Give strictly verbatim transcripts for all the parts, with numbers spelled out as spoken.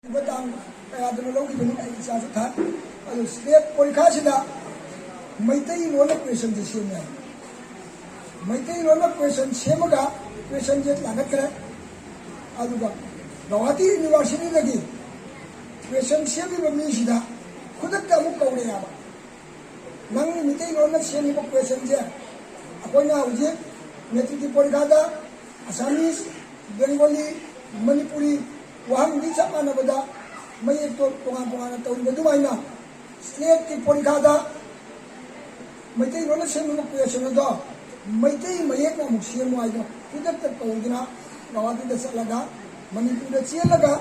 ꯇꯥꯡ ꯀꯌꯥꯗꯅꯣ ꯂꯧꯈꯤꯕꯅꯤ, ꯑꯩ ꯏꯆꯥꯁꯨ ꯊꯥꯏ꯫ ꯑꯗꯨ ꯁ꯭ꯂꯦꯠ ꯄꯣꯔꯤꯈꯥꯁꯤꯗ ꯃꯩꯇꯩꯂꯣꯟꯅ ꯀ꯭ꯋꯦꯁꯟꯁꯦ ꯁꯦꯝꯃꯦ꯫ ꯃꯩꯇꯩꯂꯣꯟꯅ ꯀ꯭ꯋꯦꯁꯟ ꯁꯦꯝꯃꯒ ꯀ꯭ꯋꯦꯁꯟꯁꯦ ꯂꯥꯡꯈꯠꯈ꯭ꯔꯦ꯫ ꯑꯗꯨꯒ ꯒꯧꯍꯥꯇꯤ ꯌꯨꯅꯤꯚꯔꯁꯤꯇꯤꯗꯒꯤ ꯀ꯭ꯋꯦꯁꯟ ꯁꯦꯝꯃꯤꯕ ꯃꯤꯁꯤꯗ ꯈꯨꯗꯛꯇ ꯑꯃꯨꯛ ꯀꯧꯔꯛꯑꯦꯕ꯫ ꯅꯪ ꯃꯤꯇꯩꯂꯣꯟꯅ ꯁꯦꯝꯃꯤꯕ ꯀ꯭ꯋꯦꯁꯟꯁꯦ ꯑꯩꯈꯣꯏꯅ ꯍꯧꯖꯤꯛ ꯃꯦꯇ꯭ꯔꯤꯛꯀꯤ ꯄꯣꯔꯤꯈꯥꯗ ꯑꯁꯥꯃꯤꯁ, ꯕꯦꯡꯒꯣꯂꯤ, ꯃꯅꯤꯄꯨꯔꯤ ꯋꯥꯍꯪꯗꯤ ꯆꯞ ꯃꯥꯟꯅꯕꯗ ꯃꯌꯦꯛꯇꯣ ꯇꯣꯉꯥꯟ ꯇꯣꯉꯥꯟꯅ ꯇꯧꯔꯤꯕ ꯑꯗꯨꯃꯥꯏꯅ ꯁ꯭ꯂꯦꯠꯀꯤ ꯄꯣꯔꯤꯈꯥꯗ ꯃꯩꯇꯩꯂꯣꯟꯅ ꯁꯦꯝꯃꯤꯕ ꯀ꯭ꯋꯦꯁꯟ ꯑꯗꯣ ꯃꯩꯇꯩ ꯃꯌꯦꯛꯅ ꯑꯃꯨꯛ ꯁꯦꯝꯃꯨ ꯍꯥꯏꯗꯣ ꯈꯨꯗꯛꯇ ꯀꯧꯗꯨꯅ ꯒꯧꯍꯥꯇꯤꯗ ꯆꯠꯂꯒ ꯃꯅꯤꯄꯨꯔꯗ ꯆꯦꯜꯂꯒ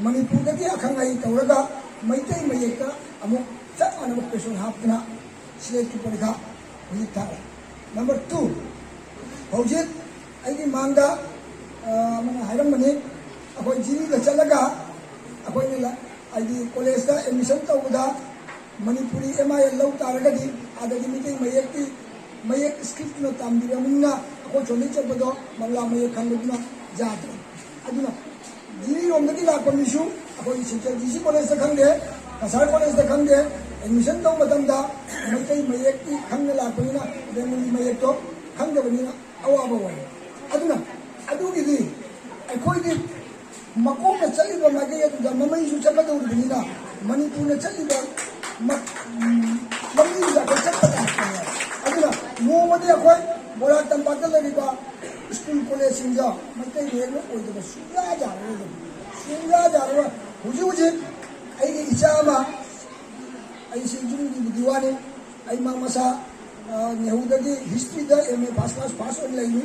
ꯃꯅꯤꯄꯨꯔꯗꯒꯤ ꯑꯈꯪ ꯑꯍꯩ ꯇꯧꯔꯒ ꯃꯩꯇꯩ ꯃꯌꯦꯛꯇ ꯑꯃꯨꯛ ꯆꯞ ꯃꯥꯟꯅꯕ ꯀ꯭ꯋꯦꯁꯟ ꯍꯥꯞꯇꯨꯅ ꯁ꯭ꯂꯦꯠꯀꯤ ꯄꯔꯤꯈꯥ ꯍꯧꯖꯤꯛ ꯊꯥꯔꯦ꯫ ꯅꯝꯕꯔ ꯇꯨ, ꯍꯧꯖꯤꯛ ꯑꯩꯒꯤ ꯃꯥꯡꯗ, ꯑ, ꯑꯃꯅ ꯍꯥꯏꯔꯝꯕꯅꯤ, ꯑꯩꯈꯣꯏ ꯖꯤꯔꯤꯗ ꯆꯠꯂꯒ ꯑꯩꯈꯣꯏꯅ ꯂ-, ꯍꯥꯏꯗꯤ ꯀꯣꯂꯦꯖꯇ ꯑꯦꯗꯃꯤꯁꯟ ꯇꯧꯕꯗ ꯃꯅꯤꯄꯨꯔꯤ ꯑꯦꯝ ꯑꯥꯏ ꯑꯦꯜ ꯂꯧ ꯇꯥꯔꯒꯗꯤ ꯑꯗꯒꯤ ꯃꯤꯇꯩ ꯃꯌꯦꯛꯀꯤ ꯃꯌꯦꯛ ꯁ꯭ꯀ꯭ꯔꯤꯞꯇꯨꯅ ꯇꯝꯕꯤꯔꯕꯅꯤꯅ ꯑꯩꯈꯣꯏ ꯁꯣꯝꯗꯒꯤ ꯆꯠꯄꯗꯣ ꯕꯪꯂꯥ ꯃꯌꯦꯛ ꯈꯪꯕꯗꯨꯅ ꯌꯥꯗ꯭ꯔꯦ꯫ ꯑꯗꯨꯅ ꯖꯤꯔꯤꯔꯣꯝꯗꯒꯤ ꯂꯥꯛꯄ ꯃꯤꯁꯨ ꯑꯩꯈꯣꯏꯒꯤ ꯁꯦꯟꯇ꯭ꯔꯦꯜ ꯖꯤ ꯁꯤ ꯀꯣꯂꯦꯖꯇ ꯈꯪꯗꯦ, ꯀꯁꯥꯔ ꯀꯣꯂꯦꯖꯇ ꯈꯪꯗꯦ, ꯑꯦꯗꯃꯤꯁꯟ ꯇꯧꯕ ꯃꯇꯝꯗ ꯃꯩꯇꯩ ꯃꯌꯦꯛꯇꯤ ꯈꯪꯅ ꯂꯥꯛꯄꯅꯤꯅ ꯕꯦꯡꯒꯣꯂꯤ ꯃꯌꯦꯛꯇꯣ ꯈꯪꯗꯕꯅꯤꯅ ꯑꯋꯥꯕ ꯑꯣꯏ꯫ ꯑꯗꯨꯅ ꯑꯗꯨꯒꯤꯗꯤ ꯑꯩꯈꯣꯏꯒꯤ ꯃꯀꯣꯛꯅ ꯆꯠꯂꯤꯕ ꯃꯥꯏꯀꯩ ꯑꯗꯨꯗ ꯃꯃꯩꯁꯨ ꯆꯠꯀꯗꯧꯔꯤꯕꯅꯤꯅ ꯃꯅꯤꯄꯨꯔꯅ ꯆꯠꯂꯤꯕ ꯃ-, ꯎꯝ, ꯂꯝꯕꯤꯗꯨꯗ ꯑꯩꯈꯣꯏ ꯆꯠꯄ ꯇꯥꯕꯅꯦ꯫ ꯑꯗꯨꯅ ꯅꯣꯡꯃꯗꯤ ꯑꯩꯈꯣꯏ ꯕꯣꯔꯥ ꯇꯝꯄꯥꯛꯇ ꯂꯩꯔꯤꯕ ꯁ꯭ꯀꯨꯜ ꯀꯣꯂꯦꯖꯁꯤꯡꯗ ꯃꯩꯇꯩ ꯃꯌꯦꯛꯅ ꯑꯣꯏꯗꯕ ꯁꯨꯡꯌꯥ ꯌꯥꯔꯔꯣꯏ꯫ ꯁꯨꯡꯌꯥ ꯌꯥꯔꯔꯣꯏ꯫ ꯍꯧꯖꯤꯛ ꯍꯧꯖꯤꯛ ꯑꯩꯒꯤ ꯏꯆꯥ ꯑꯃ, ꯑꯩꯁꯤ ꯌꯨꯝꯒꯤꯕꯨꯗꯤ ꯋꯥꯅꯤ, ꯑꯩ ꯃꯥ ꯃꯁꯥ, ꯑ, ꯅꯦꯍꯨꯗꯒꯤ ꯍꯤꯁꯇ꯭ꯔꯤꯗ M A first class pass ꯑꯣꯏꯅ ꯂꯩꯔꯤ꯫